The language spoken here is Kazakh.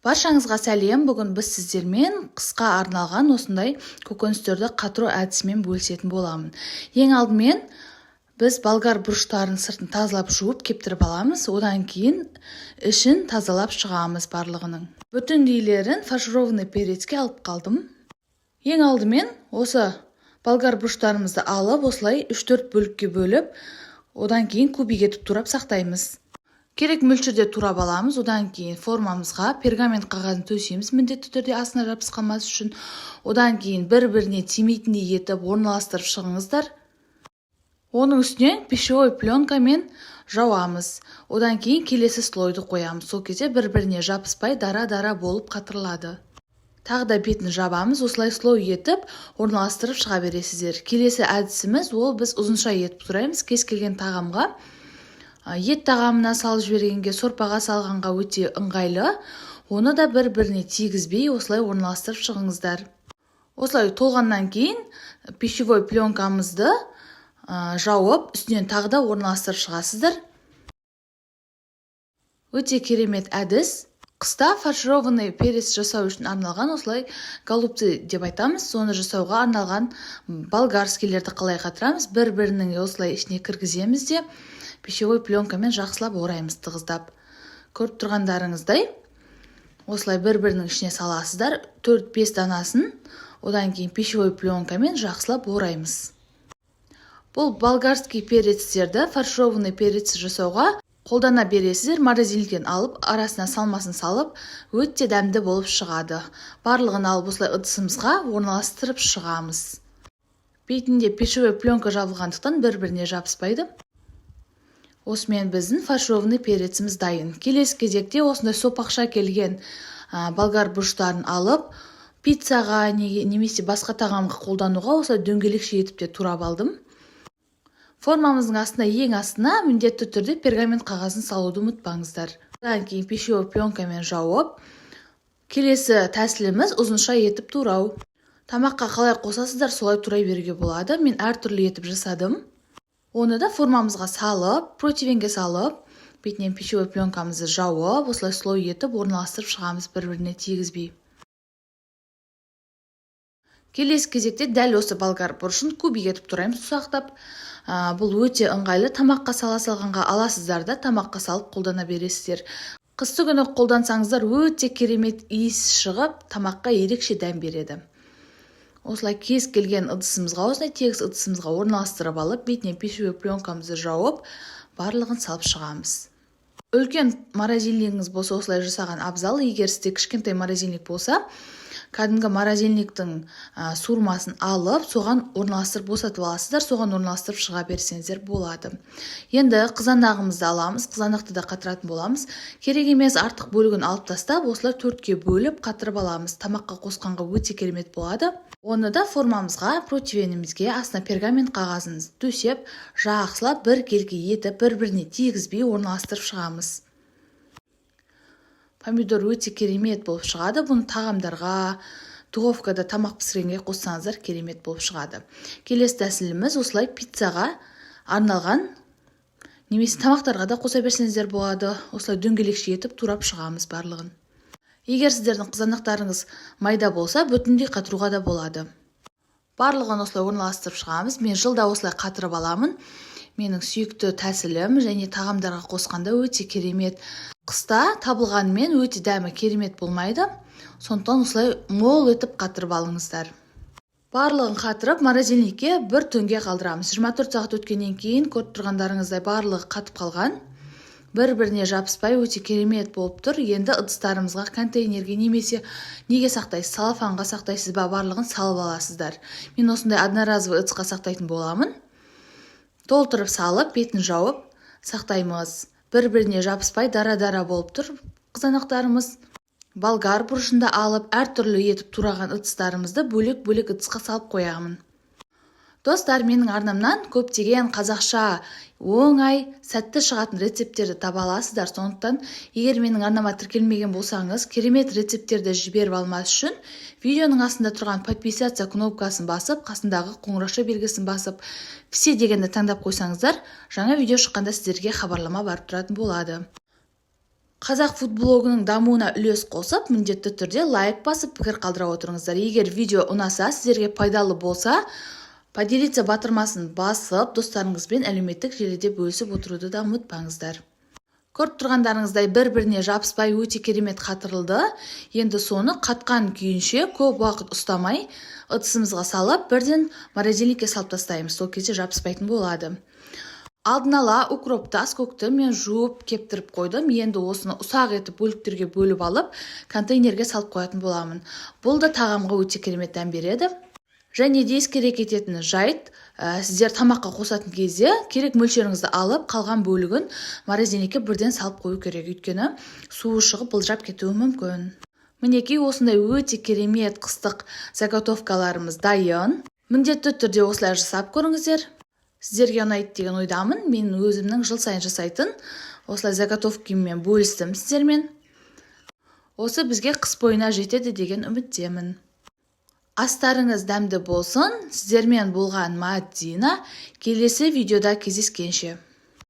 Баршаңызға сәлем! Бүгін біз сіздермен қысқа арналған осындай көкөністерді қатыру әдісімен бөлісетін боламын. Ең алдымен біз болгар бұрыштарын сыртын тазалап, жуып, кептіріп аламыз. Одан кейін ішін тазалап шығамыз. Барлығының бүтіндейлерін фаршированный перецке алып қалдым. Ең алдымен осы болгар бұрыштарымызды алып, осылай 3-4 бөлікке бөліп, одан кейін кубик етіп турап сақтаймыз. Керек мөлшерде турап аламыз. Одан кейін формамызға пергамент қағазын төсейміз, міндетті түрде астына жабысып қалмас үшін. Одан кейін бір біріне тимейтіндей етіп орналастырып шығыңыздар. Оның үстінен пищевой пленкамен жауамыз. Одан кейін келесі слойды қоямыз. Сол кезде бір біріне жабыспай, дара дара болып қатырылады. Тағы да бетін жабамыз. Осылай слой етіп орналастырып шыға бересіздер. Келесі әдісіміз, ол біз ұзынша етіп тураймыз. Кез келген тағамға, ет тағамына салып жібергенге, сорпаға салғанға өте ыңғайлы. Оны да бір біріне тигізбей, осылай орналастырып шығыңыздар. Осылай толғаннан кейін пищевой пленкамызды жауып, үстінен тағы да орналастырып шығасыздар. Өте керемет әдіс. Қыста фаршированный перец жасау үшін арналған, осылай голубцы деп айтамыз, соны жасауға арналған болгарскийлерді қалай қатырамыз? Бір бірінің осылай ішіне кіргіземіз де, пищевой пленкамен жақсылап ораймыз, тығыздап. Көріп тұрғандарыңыздай, осылай бір бірінің ішіне саласыздар 4-5 данасын. Одан кейін пищевой пленкамен жақсылап ораймыз. Бұл болгарский перецтерді фаршированный перец жасауға қолдана бересіздер. Морозильниктен алып, арасына салмасын салып, өте дәмді болып шығады. Барлығын алып, осылай ыдысымызға орналастырып шығамыз. Бетінде пищевой пленка жабылғандықтан, бір біріне жабыспайды. Осымен біздің фаршированный переціміз дайын. Келесі кезекте осындай сопақша келген болгар бұрыштарын алып, пиццаға немесе басқа тағамға қолдануға осылай дөңгелекше етіп те турап алдым. Формамыздың астына, ең астына міндетті түрде пергамент қағазын салуды ұмытпаңыздар. Одан кейін пищевой пленкамен жауып, келесі тәсіліміз — ұзынша етіп турау. Тамаққа қалай қосасыздар, солай турай беруге болады. Мен әртүрлі етіп жасадым. Оны да формамызға салып, противеньге салып, бетінен пищевой пленкамызды жауып, осылай слой етіп орналастырып шығамыз, бір біріне тигізбей. Келесі кезекте дәл осы болгар бұрышын кубик етіп тураймыз, ұсақтап. Бұл өте ыңғайлы. Тамаққа сала салғанға аласыздар да, тамаққа салып қолдана бересіздер. Қысты күні қолдансаңыздар, өте керемет иіс шығып, тамаққа ерекше дәм береді. Осылай кез келген ыдысымызға, осындай тегіс ыдысымызға орналастырып алып, бетіне пищевой пленкамызды жауып, барлығын салып шығамыз. Үлкен морозильнигіңіз болса, осылай жасаған абзал. Егер сізде кішкентай морозильник болса, кәдімгі морозильниктің суырмасын алып, соған орналастырып, босатып аласыздар. Соған орналастырып шыға берсеңіздер болады. Енді қызанағымызды аламыз. Қызанақты да қатыратын боламыз. Керек емес артық бөлігін алып тастап, осылай төртке бөліп қатырып аламыз. Тамаққа қосқанға өте керемет болады. Оны да формамызға, противенімізге астына пергамент қағазын төсеп, жақсылап біркелкі етіп, бір біріне тигізбей орналастырып шығамыз. Помидор өте керемет болып шығады. Бұны тағамдарға, духовкада тамақ пісіргенге қоссаңыздар, керемет болып шығады. Келесі тәсіліміз — осылай пиццаға арналған немесе тамақтарға да қоса берсеңіздер болады. Осылай дөңгелекше етіп турап шығамыз барлығын. Егер сіздердің қызанақтарыңыз майда болса, бүтіндей қатыруға да болады. Барлығын осылай орналастырып шығамыз. Мен жылда осылай қатырып аламын. Менің сүйікті тәсілім және тағамдарға қосқанда өте керемет. Қыста табылғанымен, өте дәмі керемет болмайды. Сондықтан осылай мол етіп қатырып алыңыздар. Барлығын қатырып, морозильникке бір түнге қалдырамыз. 24 сағат өткеннен кейін, көріп тұрғандарыңыздай, барлығы қатып қалған, бір біріне жабыспай, өте керемет болып тұр. Енді ыдыстарымызға, контейнерге немесе неге сақтайсыз, целлофанға сақтайсыз ба, барлығын салып аласыздар. Мен осындай одноразовый ыдысқа сақтайтын боламын. Толтырып салып, бетін жауып сақтаймыз. Бір біріне жабыспай, дара дара болып тұр қызанақтарымыз. Болгар бұрышын да алып, әртүрлі етіп тураған ыдыстарымызды бөлек бөлек ыдысқа салып қоямын. Достар, менің арнамнан көптеген қазақша оңай, сәтті шығатын рецепттерді таба аласыздар. Сондықтан егер менің арнама тіркелмеген болсаңыз, керемет рецепттерді жіберіп алмас үшін видеоның астында тұрған «Подписаться» кнопкасын басып, қасындағы қоңырауша белгісін басып, «Все» дегенді таңдап қойсаңыздар, жаңа видео шыққанда сіздерге хабарлама барып тұратын болады. Қазақ фудблогының дамуына үлес қосып, міндетті түрде лайк басып, пікір қалдыра отырыңыздар. Егер видео ұнаса, сіздерге пайдалы болса, «Поделиться» батырмасын басып, достарыңызбен әлеуметтік желіде бөлісіп отыруды да ұмытпаңыздар. Көріп тұрғандарыңыздай, бір біріне жабыспай, өте керемет қатырылды. Енді соны қатқан күйінше, көп уақыт ұстамай, ыдысымызға салып, бірден морозильникке салып тастаймыз. Сол кезде жабыспайтын болады. Алдын ала укропты, аскөкті мен жуып, кептіріп қойдым. Енді осыны ұсақ етіп бөліктерге бөліп алып, контейнерге салып қоятын боламын. Бұл да тағамға өте керемет дәм береді. Және де ескере кететін жайт, сіздер тамаққа қосатын кезде керек мөлшеріңізді алып, қалған бөлігін морозильникке бірден салып қою керек, өйткені суы шығып, былжырап кетуі мүмкін. Мінекей, осындай өте керемет қыстық заготовкаларымыз дайын. Міндетті түрде осылай жасап көріңіздер, сіздерге ұнайды деген ойдамын. Мен өзімнің жыл сайын жасайтын осылай заготовкамен бөлістім сіздермен. Осы бізге қыс бойына жетеді деген үміттемін. Астарыңыз дәмді болсын! Сіздермен болған Мадина. Келесі видеода кездескенше!